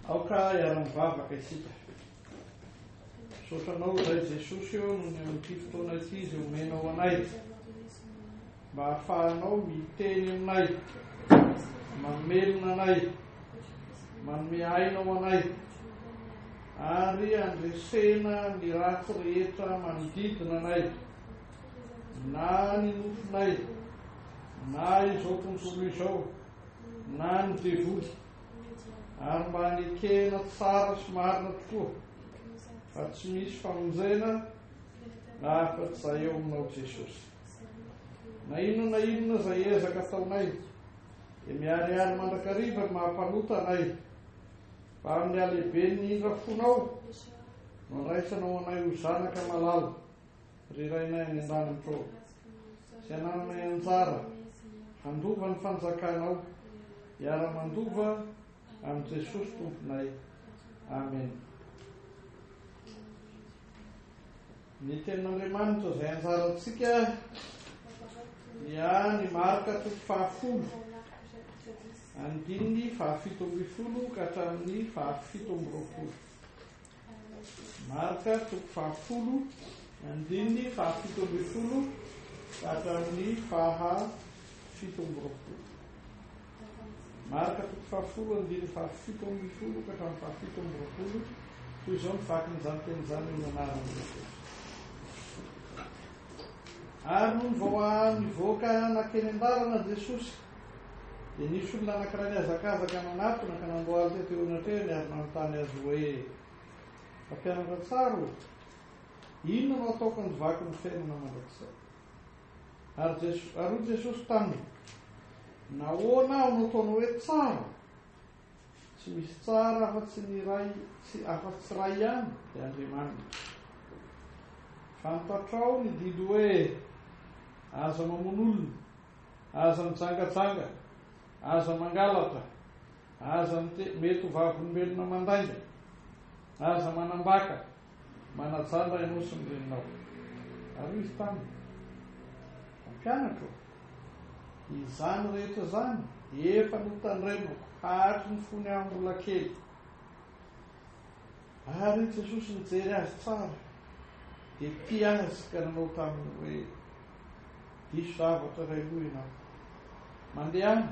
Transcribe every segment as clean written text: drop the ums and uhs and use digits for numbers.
Aoka hiara-mivavaka isika. Misaotra Anao izay Jesosy ô noho ny amin'ity fotoana ity izay omenao anay mba hahafahanao miteny aminay, mamelona anay, manome aina ho anay ary handresena ny ratsy rehetra manodidina anay na ny nofonay na izao tontolo izao na ny devoly ary mba hanekena tsara sy marina tokoa fa tsy misy famonjena afa-tsy izay eo aminao Jesosy. Na inona na inona izay ezaka ataonay dia miharihary mandrakariva ny maha-mpanota anay, fa amin'ny halehiben'ny indra fonao no andraisanao anay ho zanaka malala. Ry Rainay any an-danitra ô, izay anananay anjara handova ny fanjakanao, hiara-mandova amin'i Jesosy Tomponay. Amen. Ny tenin'Andriamanitra izay anjarantsika dia ny Marka toko fahafolo, andininy fahafito ambin'ny folo ka hatramin'ny fahafito amby roapolo. Marka toko fahafolo, andininy fahafito ambin'ny folo ka hatramin'ny fahafito amby roapolo. Marka toko fahafolo, andininy fahafito ambin'ny folo ka hatramin'ny fahafito amby roapolo. Toy izao ny vakin'izany teny izany amin'ny anaran'i Jesosy. Ary nony vao nivoaka nankeny an-dalana Jesosy, dia nisy olona anankiray nihazakazaka nanatona ka nandohalika teo anatrehany ary nanontany azy hoe, Mpampianatra tsara ô, inona no ataoko handovako ny fiainana mandrakizay? Ary Jesosy, ary hoy Jesosy taminy, Nahoana aho no ataonao hoe tsara? Tsy misy tsara afa-tsy ny iray, tsy afa-tsy iray ihany, dia Andriamanitra. Fantatrao ny didy hoe, Aza mamono olona, aza mijangajanga, aza mangalatra, aza mite, mety ho vavolombelona mandainga, aza manambaka, manajà ny rainao sy ny reninao. Ary hoy izy taminy, Mpampianatra ô, izany rehetra izany efa notandremako hatry ny fony aho mbola kely. Ary Jesosy nijery azy tsara, dia tia azy ka nanao taminy hoe, Diso zavatra iray loha ianao. Mandehana,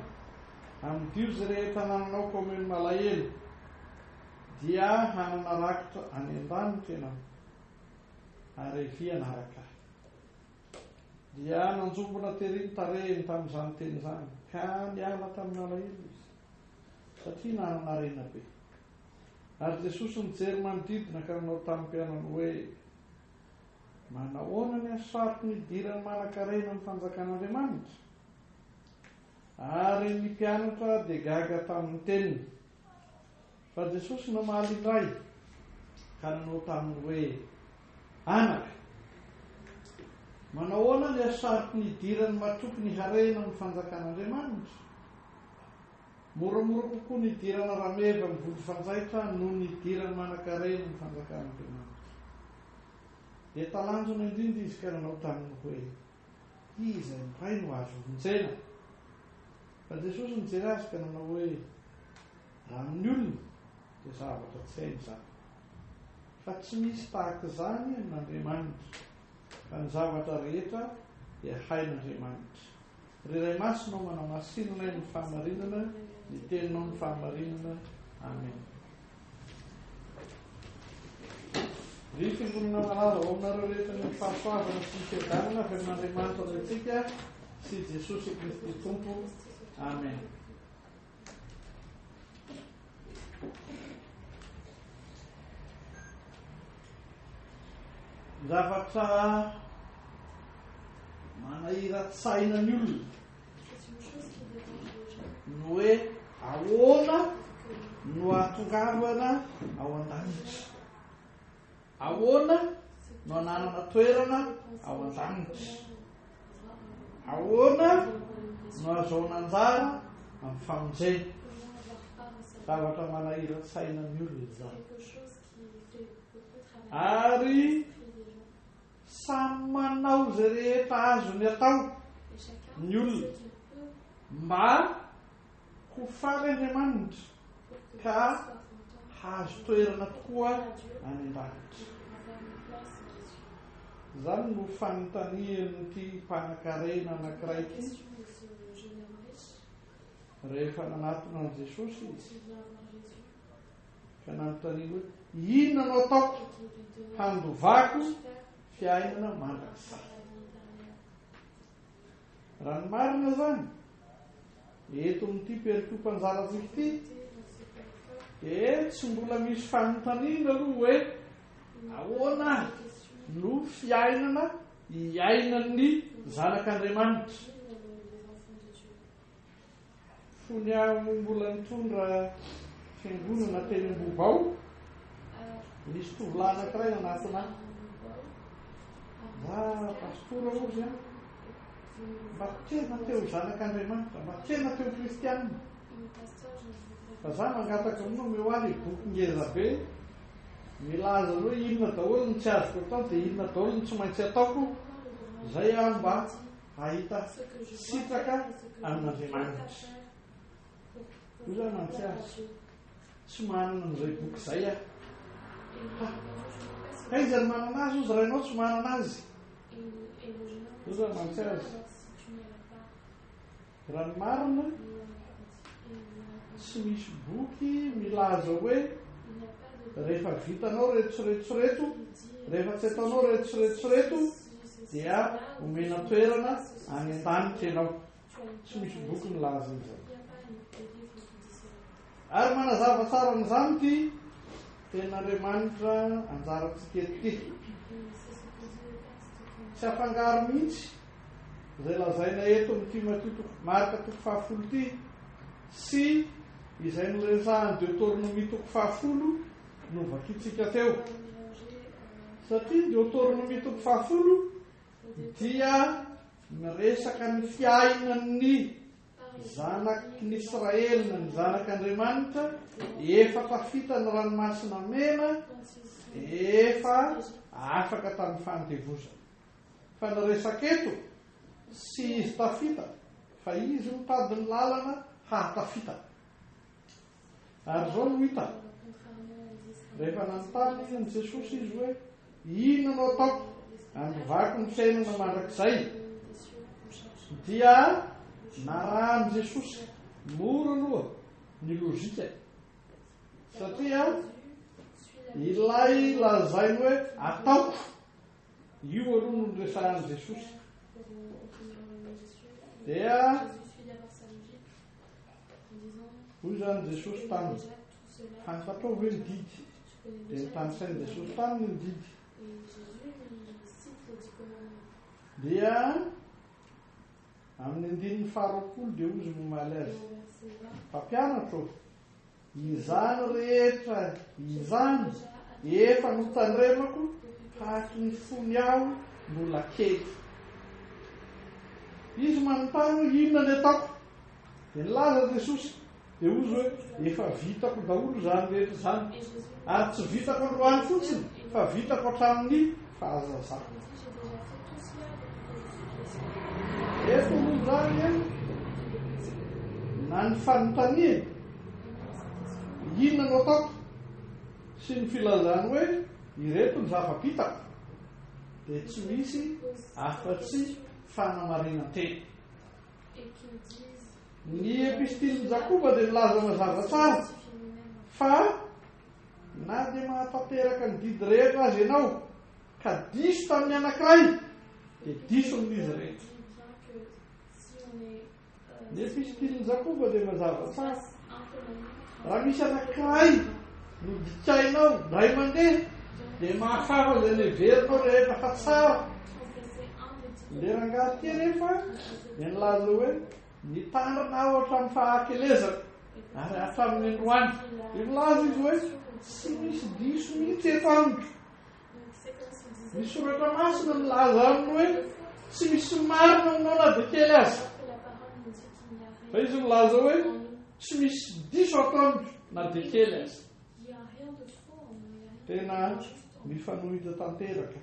amidio izay rehetra anananao ka omeo ny malahelo, dia hanana rakitra any an-danitra ianao, ary avia hanaraka ahy. Dia nanjombona tery ny tarehiny tamin'izany teny izany, ka niala tamin'alahelo izy, satria nanana harena be. Ary Jesosy nijery manodidina ka nanao tamin'ny mpianany hoe, Manahoana ny hasarotry ny hidiran'ny manan-karena amin'ny fanjakan'Andriamanitra? Ary ny mpianatra dia gaga tamin'ny teniny. Fa Jesosy namaly indray ka nanao taminy hoe, Anaka, manahoana ny hasarotry ny hidiran'ny matoky ny harena amin'ny fanjakan'Andriamanitra? Moramora kokoa ny hidirana rameva amin'ny vody fanjaitra noho ny hidiran'ny manan-karena amin'ny fanjakan'Andriamanitra. Dia talanjona indrindra izy ka nanao taminy hoe, Iza indray no azo vonjena? Fa Jesosy nijery azy ka nanao hoe, Raha amin'ny olona dia zavatra tsy hainy izany. Fa tsy misy tahaka izany amin'Andriamanitra, fa ny zavatra rehetra dia hain'Andriamanitra. Ry Ray Masina ô manamasinana ny fahamarinana, ny teninao ny fahamarinana. Amen. Ry fiangonana malala, ao aminareo rehetra ny fahasoavana sy ny fiadanana avy amin'Andriamanitra Raintsika sy Jesosy Kristy Tompo. Amen. Zavatra manahira-tsaina ny olona ny hoe ahoana no ahatongavana ao an-danitra. Ahoana no ananana toerana ao an-danitra? Ahoana no ahazoana anjara amin'ny famonjena? Zavatra manahiran-tsaina ny olona izany. Ary samy manao izay rehetra azony atao ny olona mba ho faly Andriamanitra ka. hahazo toerana tokoa any an-danitra? Izany no fanontanian'ity mpanankarena anankiray ity rehefa nanatona an'i Jesosy izy ka nanontaniany hoe, Inona no ataoko handovako fiainana mandrakizay? Raha ny marina izany, eto amin'ity perikopa anjarantsika ity, dia tsy mbola misy fanontaniana aloha hoe ahoana no fiainana iainan'ny zanak'Andriamanitra. Fony aho mbola nitondra fiangonana teny Ambohibao, nisy tovolahy anankiray nanatona ahy. Mba pastora hozy an, mba tena te ho zanak'Andriamanitra, mba tena te ho kristianina. Fa za mangataka aminao omeo ahy ilay boky ngeza be milaza ny hoe inona daholo ny tsy azoko atao dia inona daholo ny tsy maintsy ataoko, izay aho mba hahita sitraka amin'Andriamanitra. Hoy za mantsy azy, tsy manana an'izay boky izay aho. Ha! Aiza ny manana azy hozy rainao tsy manana azy. Hoy za mantsy azy. Raha ny marina, tsy misy boky milaza hoe rehefa vitanao reto sy reto sy reto, rehefa tsy ataonao reto sy reto sy reto, dia omena toerana any an-danitra ianao. Tsy misy boky milaza an'izay. Ary manazava tsara an'izany ity tenin'Andriamanitra anjarantsika eto ity. Tsy afangaro mihitsy izay lazaina eto amin'ity Matio toko Marka toko fahafolo ity sy izay noresahan'i Deoteronomia toko fahafolo novakintsika teo. Satria Deoteronomia toko fahafolo dia miresaka ny fiainan'ny zanak'ny Israely na ny zanak'Andriamanitra efa tafita ny ranomasina mena, efa afaka tamin'ny fandevozana. Fa ny resaka eto tsy izy tafita fa izy mitady ny lalana hahatafita. Ary izao no hita, rehefa nanontany an'i Jesosy izy hoe, Inona no ataoko handovako ny fiainana mandrakizay? dia narahan'i Jesosy mora aloha ny lojika, satria ilay lazainy hoe ataoko Io aloha no niresahan'i Jesosy. Dia hoy izany Jesosy taminy, fantatrao ve ny didy? Dia nitanisain'i Jesosy taminy ny didy. Dia amin'ny andininy faharoapolo dia hozy nomaly azy, mpampianatro, Izany rehetra izany efa notandremako hatry ny fony aho mbola kely. Izy manontany hoe inona ny ataoko? Dia nilaza Jesosy, dia hozy hoe efa vitako daholo izany rehetra izany, ary tsy vitako androany fotsiny fa vitako hatramin'ny fahazazako. Eto moa izany na ny fanontaniana Inona no ataoko? sy ny filazany hoe ireto ny zava-bitako dia tsy misy afa-tsy fanamarinan-tena. Ny epistilin'i Jakoba dia milaza mazava tsara fa na dia mahatanteraka ny didy rehetra aza ianao ka diso tamin'ny anankiray dia diso amin'izy rehetra. Ny epistilin'i Jakoba dia mazava tsara. Raha misy anankiray no dikainao indray mandeha dia mahafafa izay neverinao rehetra fa tsara. Ilay rangahy ity anefa dia nilaza hoe nitandrina aho hatramin'ny fahakelezako ary hatramin'ny androany. Dia nilaza izy hoe tsy misy diso mihitsy eto amiko. Ny soratra masina milaza aminy hoe tsy misy marina aminao na dia kely aza. Fa izy milaza hoe tsy misy diso ato amiko na dia kely aza. Tena mifanohitra tanteraka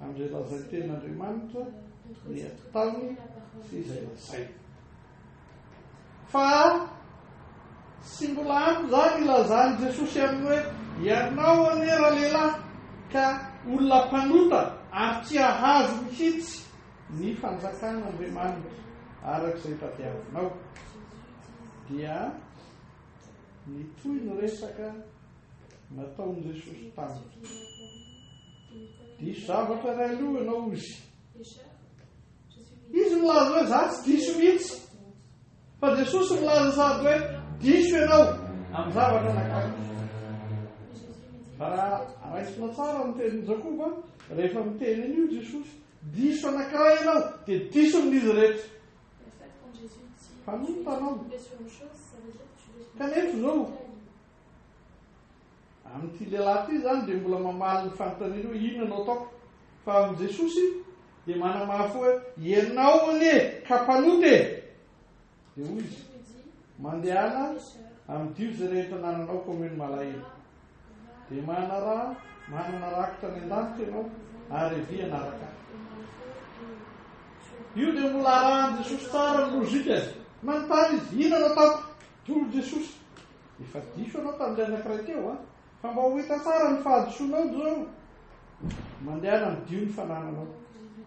amin'izay lazain'ny tenin'Andriamanitra ny ataony sy izay lazainy. Fa Tsy mbola ampy izany ilazan'i Jesosy aminy hoe, Ianao anie ralehilahy ka olona mpanota ary tsy hahazo mihitsy ny fanjakan'Andriamanitra araka izay tadiavinao. Dia nitohy ny resaka nataon'i Jesosy taminy. Diso zavatra iray aloha ianao hoy izy. Izy milaza hoe za tsy diso mihitsy. Fa Jesosy milaza sady hoe diso ianao amin'ny zavatra anankiray. Fa raha raisina tsara ny tenin'i Jakoba, rehefa miteny an'io Jesosy, diso anankiray ianao, dia diso amin'izy rehetra. Mpanota anao. Kanefa izao, Amin'ity lehilahy ity izany dia mbola mamaly ny fanontaniana hoe inona no ataoko? Fa amin'i Jesosy dia manamafy hoe ianao anie ka mpanota e! Dia hoy izy, mandehana amidio izay rehetra anananao ka omeo ny malahelo. Dia manaraha, manana rakitra any an-danitra ianao ary avia hanaraka ahy. Io dia mbola arahan'i Jesosy tsara ny lojikany. Manontany izy, inona no ataoko? Hoy Jesosy, Efa diso ianao tamin'ilay anankiray teo an! Fa mba ho hita tsara ny fahadisoanao izao, mandehana midio ny fanananao,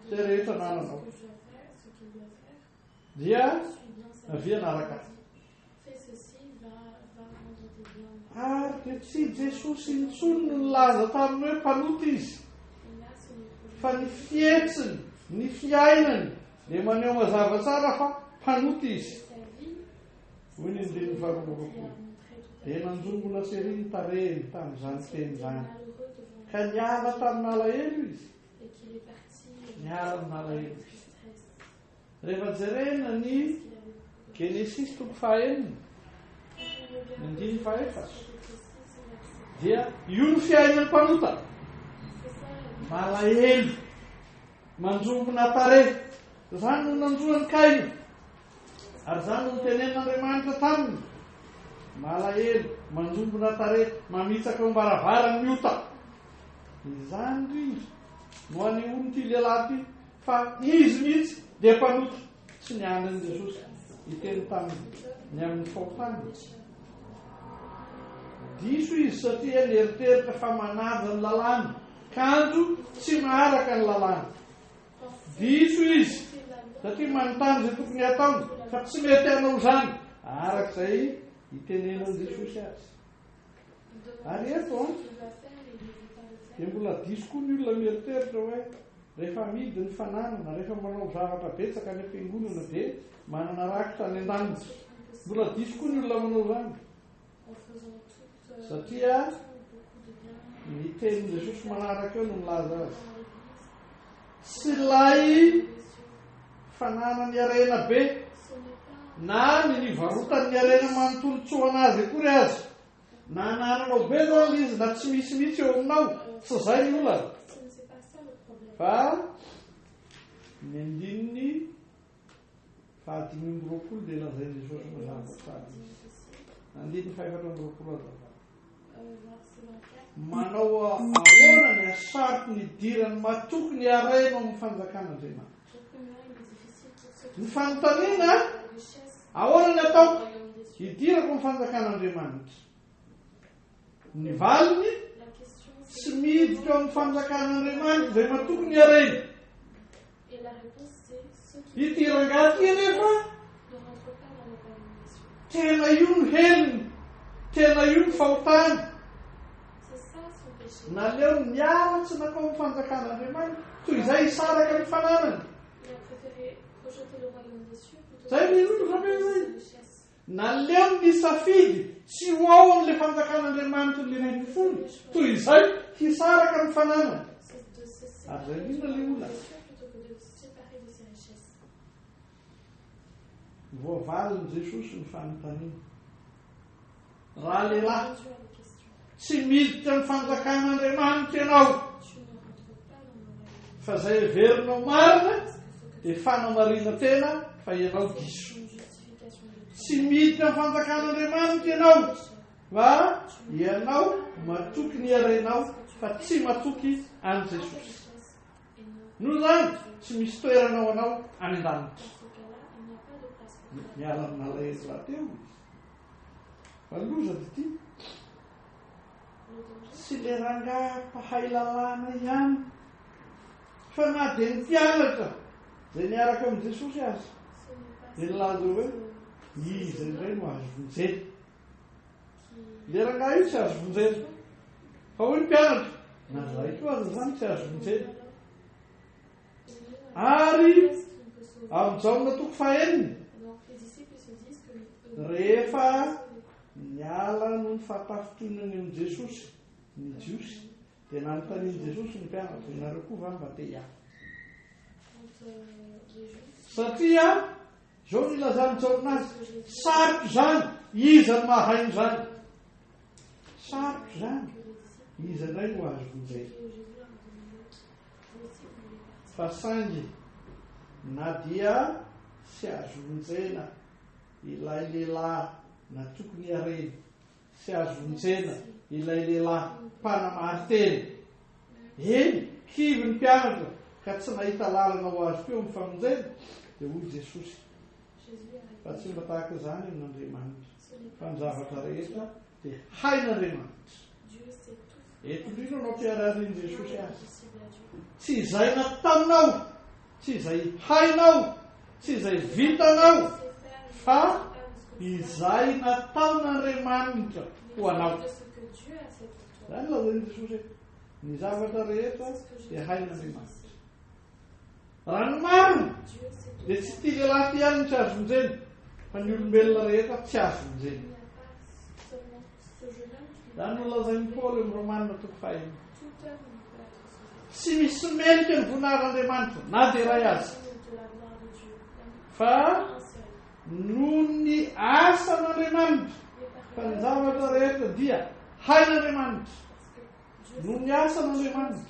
izay rehetra anananao. Dia avia hanaraka ahy. Ary dia tsy Jesosy intsony no nilaza taminy hoe mpanota izy, fa ny fihetsiny, ny fiainany dia maneho mazava tsara fa mpanota izy. Hoy ny andininy faha-22, Dia nanjombona sery ny tarehiny tamin'izany teny izany, ka niala tamin'alahelo izy. Niala amin'alahelo izy. Rehefa jerena ny Genesisy toko fahaenina, ny andininy fahaefatra, dia io ny fiainan'ny mpanota. Malahelo, manjombona tarehy. Izany no nanjo an'i Kaina. Ary izany no notenenin'Andriamanitra taminy, Malahelo, manjombona tarehy, mamitsaka eo am-baravarany ny ota. Izany indrindra no anehoan'ity lehilahy ity fa izy mihitsy dia mpanota. Tsy niandry an'i Jesosy hiteny taminy ny amin'ny fahotany. Diso izy satria nieritreritra fa manaja ny lalàna, kanjo tsy maharaka ny lalàna. Diso izy satria manontany izay tokony hataony fa tsy mety hanao izany araka izay itenenan'i Jesosy azy. Ary eto an, dia mbola diso koa ny olona mieritreritra hoe rehefa amidy ny fananana, rehefa manao zavatra betsaka any am-piangonana dia manana rakitra any an-danitra. Mbola diso koa ny olona manao izany. Satria ny tenin'i Jesosy manaraka eo no milaza azy. Tsy ilay fananany harena be na ny nivarotany ny harena manontolo tsy ho an'azy akory aza. Na anananao be zany ilay izy na tsy misy mihitsy eo aminao, tsy izay ny olana. Fa ny andininy Fahadimy amby roapolo dia lazain'i Jesosy mazava tsara izy. Andininy fahefatra amby roapolo azafady. Manao ahoana ny hasarotry ny hidiran'ny matoky ny harena ao amin'ny fanjakan'Andriamanitra? Ny fanontaniana, ahoana ny ataoko hidirako amin'ny fanjakan'Andriamanitra? Ny valiny, tsy miditra ao amin'ny fanjakan'Andriamanitra izay matoky ny harena. Ity rangahy ity anefa, tena io no helony, tena io no fahotany. Naleony niala tsy nankao amin'ny fanjakan'Andriamanitra, toy izay hisaraka ny fananany. Zay ny olona ve zay? Naleony nisafidy tsy ho ao amin'ilay fanjakan'Andriamanitra ny ren'ny fony, toy izay hisaraka ny fananany. Ary izay indrindra ilay olana. Voavalin'i Jesosy ny fanontaniana. Raha lehilahy, tsy miditra ny fanjakan'Andriamanitra ianao, fa izay heverinao marina dia fanamarinan-tena fa ianao diso. Tsy miditra ny fanjakan'Andriamanitra ianao, fa ianao matoky ny harenao fa tsy matoky an'i Jesosy. Noho izany, tsy misy toerana ho anao any an-danitra. Miala amin'alahelo rahateo izy. Fa loza dia ity, tsy ilay rangahy mpahay lalàna ihany, fa na dia ny mpianatra izay niaraka amin'i Jesosy aza dia nilaza hoe iza indray no azo vonjena. Ilay rangahy io tsy azo vonjena. Fa hoy ny mpianatra, na izahay koa aza izany tsy azo vonjena. Ary amin'ny Jaona toko fahenina, rehefa niala noho ny fahatafintohinany amin'i Jesosy ny Jiosy, dia nanontanian'i Jesosy ny mpianatra, ianareo koa va mba te hiala? Satria izao no ilazan'i Jaona azy, sarotra izany, iza no mahay an'izany? Sarotra izany, iza indray no azo vonjena? Fa saingy na dia tsy azo vonjena ilay lehilahy na tokony harena, tsy azo vonjena ilay lehilahy mpanamari-tena. Eny, kivy ny mpianatra ka tsy nahita lalana ho azy koa amin'ny famonjena, dia hoy Jesosy, Fa tsy mba tahaka izany amin'Andriamanitra, fa ny zavatra rehetra dia hain'Andriamanitra. Eto indrindra no ampiararin'i Jesosy azy. Tsy izay nataonao, tsy izay hainao, tsy izay vitanao, fa izay nataon'Andriamanitra ho anao. Izany lazain'i Jesosy eto. Ny zavatra rehetra dia hain'Andriamanitra. Raha ny marina, dia tsy ity lehilahy ity ihany no tsy azo vonjena, fa ny olombelona rehetra tsy azo vonjena. Izany no lazain'i Paoly amin'ny Romanina toko fahenina. Tsy misy mendrika ny voninahitr'Andriamanitra, na dia iray aza. Fa noho ny asan'Andriamanitra, fa ny zavatra rehetra dia hain'Andriamanitra. Noho ny asan'Andriamanitra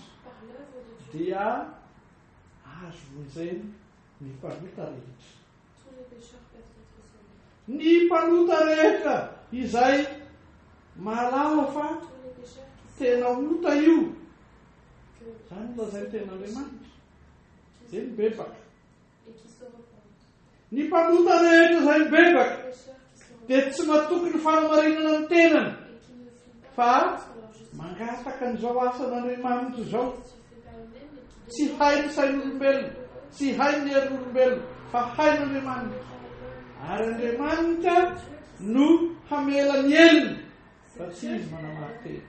dia azo vonjena ny mpanota rehetra. Ny mpanota rehetra izay mahalala fa tena ota io, izany no lazain'ny tenin'Andriamanitra, dia mibebaka. Ny mpanota rehetra izay mibebaka dia tsy matoky ny fanamarinana ny tenany fa mangataka an'izao asan'Andriamanitra izao. Tsy hain'ny sain'olombelona, tsy hain'ny herin'olombelona fa hain'Andriamanitra. Ary Andriamanitra no hamela ny helony fa tsy izy manamari-tena.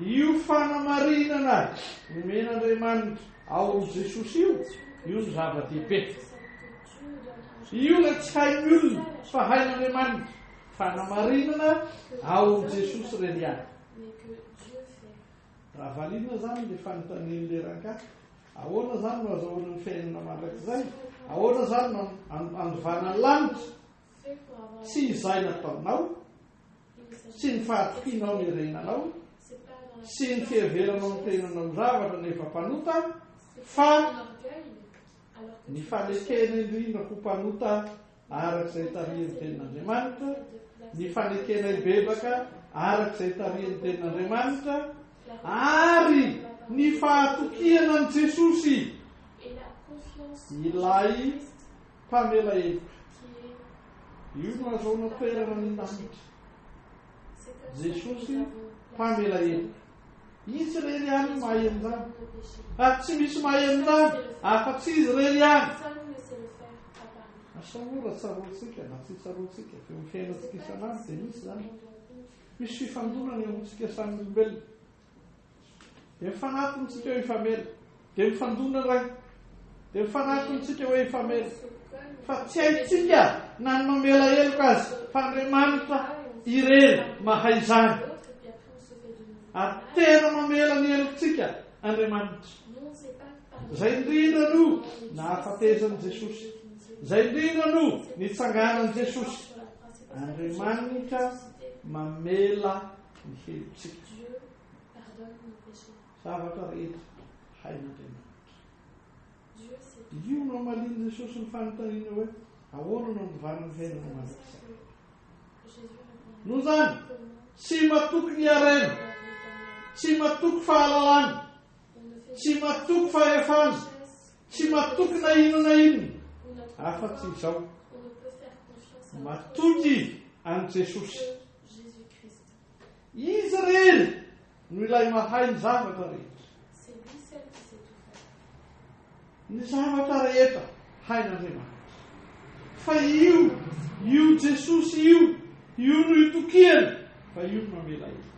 Io fanamarinana omen'Andriamanitra ao amin'i Jesosy io, io no zava-dehibe. Io ilay tsy hain'ny olona fa hain'Andriamanitra. Fanamarinana ao amin'i Jesosy ireny ihany. Raha valiana izany ilay fanontanian'ilay rangahy, ahoana izany no azahoana ny fiainana mandrakizay? Ahoana izany no andovana ny lanitra? Tsy izay nataonao, sy ny fahatokianao ny renanao, sy ny fiheveranao ny tenanao ho zavatra nefa mpanota, fa ny fanekena indrindra ho mpanota araka izay tarihin'ny Tenin'Andriamanitra, ny fanekena hibebaka araka izay tarihin'ny Tenin'Andriamanitra, ary ny fahatokiana an'i Jesosy, ilay Mpamela heloka. Io no azahoana toerana any an-danitra. Jesosy mpamela heloka. Izy irery ihany no mahay an'izany. Ary tsy misy mahay an'izany afa-tsy izy irery ihany. Asa moa raha tsaroantsika na tsy tsaroantsika fa eo amin'ny fiainantsika isan'andro dia misy izany. Misy fifandonana eo amintsika samy olombelona. Dia mifanatona isika hoe hifamela. Dia mifandona indray. Dia mifanatona isika hoe hifamela. Fa tsy haintsika na ny mamela heloka aza, fa Andriamanitra irery mahay izany. Ary tena mamela ny helotsika Andriamanitra. Izay indrindra no nahafatesan'i Jesosy. Izay indrindra no nitsanganan'i Jesosy. Andriamanitra mamela ny helotsika. Zavatra rehetra hain'Andriamanitra. Io no amalian'i Jesosy ny fanontaniana hoe ahoana no andovana ny fiainana mandrakizay. Noho izany, tsy matoky ny harena, tsy matoky fahalalana, tsy matoky fahefana, tsy matoky na inona na inona, afa-tsy izao. Matoky. an'i Jesosy. Que Jésus-Christ. Izy irery no ilay mahay ny zavatra rehetra. C'est lui seul qui sait tout faire. Ny zavatra rehetra hain'Andriamanitra. Fa io, io Jesosy io, io no itokiany, fa io no mamela heloka.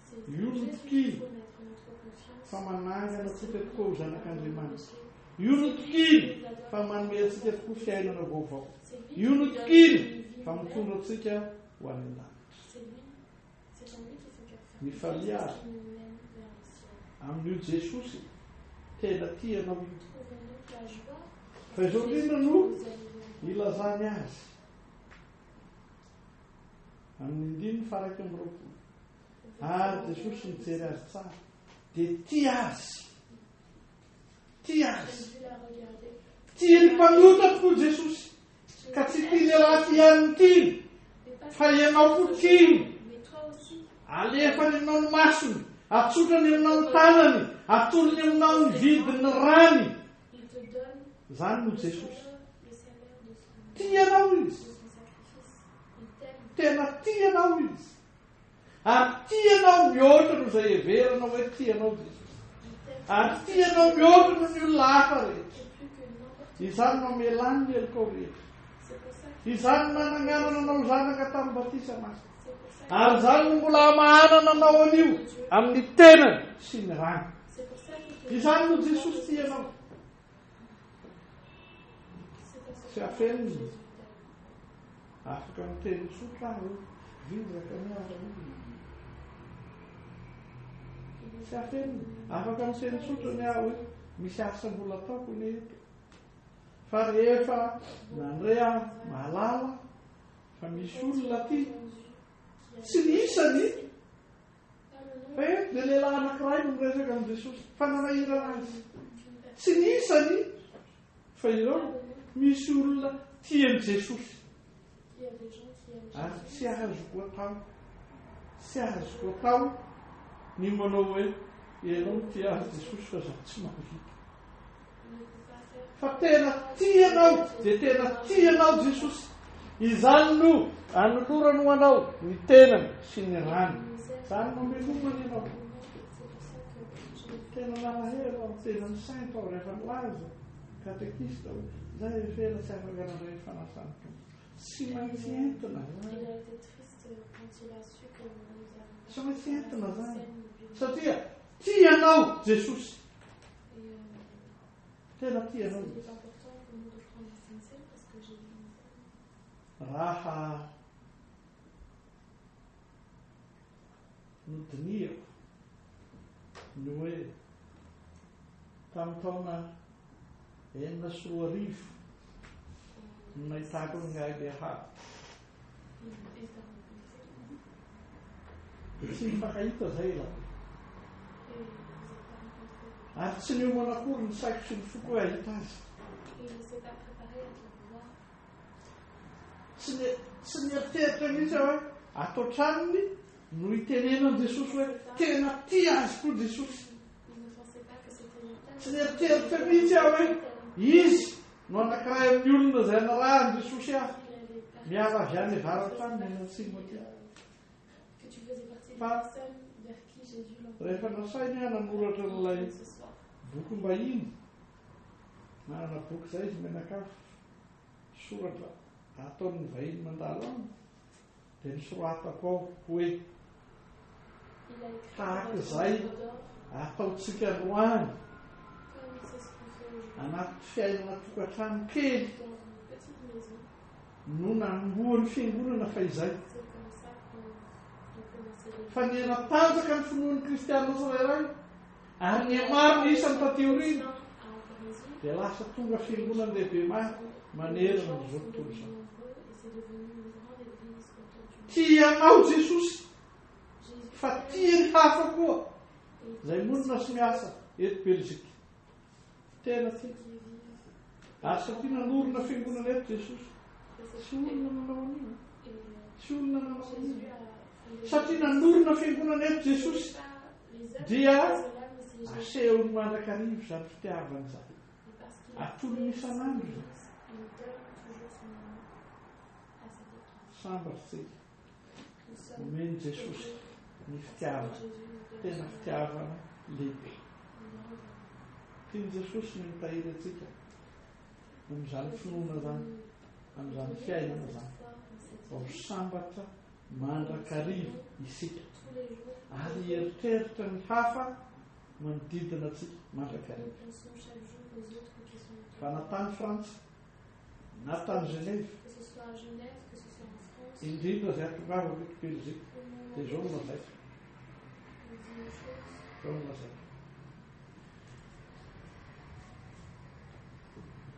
C'est Io en no Jésus qu'il tokiany faut mettre notre confiance. fa manangana antsika tokoa ho zanak'Andriamanitra. Péché. Io no tokiany fa manome antsika tokoa fiainana vaovao. C'est lui Io qui no nous donne tokiany une vie fa nouvelle. mitondra antsika ho any an-danitra. C'est lui. C'est en lui qu'il faut faire Ny confiance falia parce qu'il nous mène vers le ciel. amin'io Jesosy tena tia anao io. Trouvons donc la joie Fa izao que indrindra Jésus no nous alimente. ilazany azy amin'ny andininy faha 21. Ary Jesosy nijery azy tsara dia tia azy, tia azy, Jésus l'a regardé. tia ny mpanota tokoa Jesosy ka tsy Jésus tia lehilahy ty ihany no tiany Mais pas fa ianao koa tiany. Mais toi aussi, Alefany aminao ny masony, atsotrany aminao ny tanany, atolony aminao ny vidin'ny rany. il te donne Zany no le Jesosy. salaire, le salaire de son, Tia anao de izy, son sacrifice. Il t'aime. tena tia anao izy. Ary tia anao mihoatra noho izay heveranao hoe tia anao Jesosy. Il t'aime Ary plus tia anao mihoatra noho ny olona hafa rehetra. et plus que n'importe Izany no amelany ny helokao rehetra. C'est pour ça qu'il Izany no nananganana anao zanaka tamin'ny batisa masina. c'est pour ça Ary izany no mbola hamahanana anao anio amin'ny tenany sy ny rany. c'est pour ça qu'il te Izany no donne Jesosy le tia anao. C'est dans ce Tsy cas que afenina. Jésus t'aime. Afaka miteny tsotra aho hoe vizaka ny aho. Il Tsy afenina. Afaka miteny tsotra ny aho hoe misy asa mbola ataoko ny eto. Fa rehefa nandre aho mahalala fa misy olona aty tsy ny isany fa eto dia lehilahy anankiray no miresaka amin'i Jesosy fa nanahirana azy. Tsy ny isany fa ireo misy olona tian'i Jesosy. Il y a des gens qui aiment Ary Jésus. tsy azoko atao, tsy azoko atao ny manao hoe ianao no tia azy Jesosy fa zaho tsy mahavita. Il ne peut pas faire Fa tena tia anao, dia tena tia anao Jesosy. Izany no anolorany ho anao ny tenany sy ny rany. Il nous aime. Izany no amelomany ianao. C'est pour ça que je ne Tena nalahelo aho, tena nisainto aho rehefa nilaza katekista hoe zay efa ela tsy afaka nandray fanasan'ny Tompo. Tsy maintsy entina Il zany. a été triste quand il a su que nous avons Tsy maintsy entina zany. scène depuis. Satria tia anao Jesosy. Et Tena tia anao il est izy. important pour nous de prendre la Sainte Seine parce que Jésus nous aime. Raha nodinihako ny hoe tamin'ny taona 2006 no nahitako ny AIBH. Il est un rencontré Dia tsy nifankahita zay ela. et il ne vous a pas rencontré. Ary tsy niomana akory ny saiko sy ny foko hoe hahita azy. Et il ne s'est pas préparé à te revoir. Tsy ny- tsy nieritreritra mihitsy aho hoe ato an-tranony no itenenan'i Jesosy hoe tena tia azy koa Jesosy. Il ne pensait pas que c'était Nathan. Tsy nieritreritra mihitsy aho hoe izy no anankiray amin'ny olona izay narahan'i Jesosy aho. Il avait parlé Miala avy any avaratra any any atsimo aty. que tu faisais partie des Fa- personnes vers qui Jésus l'envoie Rehefa nasainy aho nanoratra an'ilay ce soir. bokim-bahiny, manana boky izay izy mianakavy, soratra ataon'ny vahiny mandalo aminy, dia nosoratako ao hoe Il a écrit Tahaka dans izay un livre d'or, ataontsika androany comme c'est ce qu'on fait aujourd'hui anaty fiainana tokantrano kely dans une petite maison. no nanombohan'ny fiangonana fa izay. C'est comme ça qu'on a commencé l'église. Fa niha-natanjaka ny finoan'ny kristianina tsirairay ary nihamaro ny isany taty aoriana À Paris, dia lasa tonga fiangonana lehibe maro manerana izao tontolo izao. nombreux et c'est devenu une grande église autour du monde. Tia anao Jesosy Jésus fa tia ny hafa koa et izay monina sy miasa eto Belzika. Tena ceux tia. qui vivent Ary satria nanorina fiangonana eto Jesosy. et c'est- Tsy olona nanao an'io. et, Tsy olona nanao Jésus an'io. a fondé Satria nanorina fiangonana eto Jesosy pas les hommes dia qui faisaient cela, mais c'est Jésus. asehony mandrakarivo izany fitiavana izany. Et parce qu'il a Atolony fait son isan'andro église, izany. il donne toujours son amour à cette église. Sambatra isika. Nous sommes Omen'i Jesosy heureux ny que fitiavana, Jésus nous donne tena son fitiavana lehibe. amour, un grand amour. Tian'i Jesosy ny mitahiry antsika amin'izany Jésus finoana veut izany, nous amin'izany donner fiainana cette izany. foi dans cette Mba ho vie sambatra mandrakariva isika. tous les jours. Ary Heureux. hieritreritra ny hafa manodidina antsika Nous mandrakariva. pensons chaque jour aux autres qui sont autour Fa de na nous. tany Frantsa, na tany Genève, Que ce soit à Genève, que ce soit en France, indrindra izay atongavako eto Belgique, au moins dia en izao no Belgique, lazaiko. on dit une chose. Izao no lazaiko.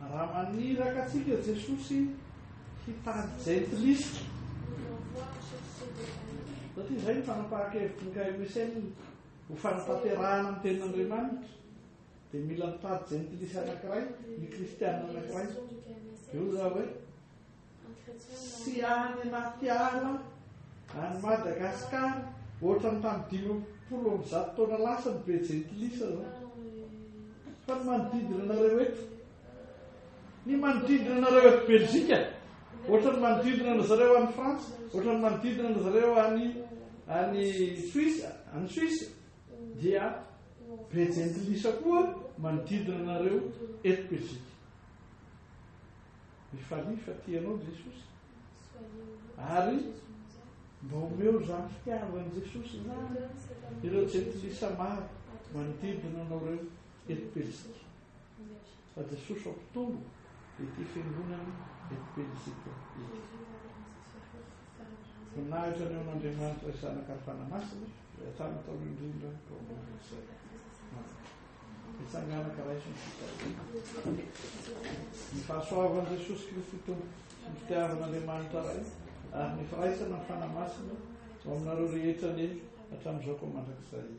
Raha maniraka antsika Jesosy hitady Si Jésus jentilisa, nous envoie chercher des païens, satria izay ny fanapahan-kevitry ny KMSN ho c'est fanatanterahana ny c'est tenin'Andriamanitra, dia mila mitady jentilisa anankiray, ny le- kristianina la anankiray. décision du Dia hoy KMSN, za hoe, c'est un chrétien tsy dans any anaty ala, any c'est pas Madagasikara, ohatran'ny tamin'ny 150 taona lasa ny be jentilisa c'est zao. pas dans les Fa ny c'est pas manodidina dans anareo eto, les ny manodidina anareo eto Belzika, même ohatran'ny en manodidina ana zareo any Frantsa, Belgique ohatran'ny manodidina ana zareo any ou en any Suisse Suisse, any Suisse ou, dia ou en be France, jentilisa il y a koa beaucoup de manodidina païens anareo autour de nous. eto Belzika. Mifalia fa tianao Jesosy. Soyez heureux parce que Ary Jésus nous aime. mba omeo izany fitiavan'i Jesosy Il izany donne cet amour ireo de Jésus jentilisa maro à tous ces manodidina païens anareo qui eto nous Belzika. entourent en Belgique. Fa Jesosy hampitombo ity fiangonana eto Belzika ity. Jésus va grandir, faire grandir Voninahitra cette ny église. an'Andriamanitra Ray Zanaka ary Fanahy Masina, izay hatramin'ny taona indrindra ka ho Gloire à Dieu, mandrakizay. Père, Fils et Amen. Saint-Esprit. Amen. Mitsangana raiso ny fitahiana. Le Dieu du Ny fahasoavan'i Jesosy Kristy Tompo sy La ny grâce de fitiavan'Andriamanitra Ray Jésus-Christ, ary ny firaisana amin'ny la Fanahy paix Masina avec ho le aminareo Saint-Esprit, rehetra anie toujours avec hatramin'izao koa mandrakizay.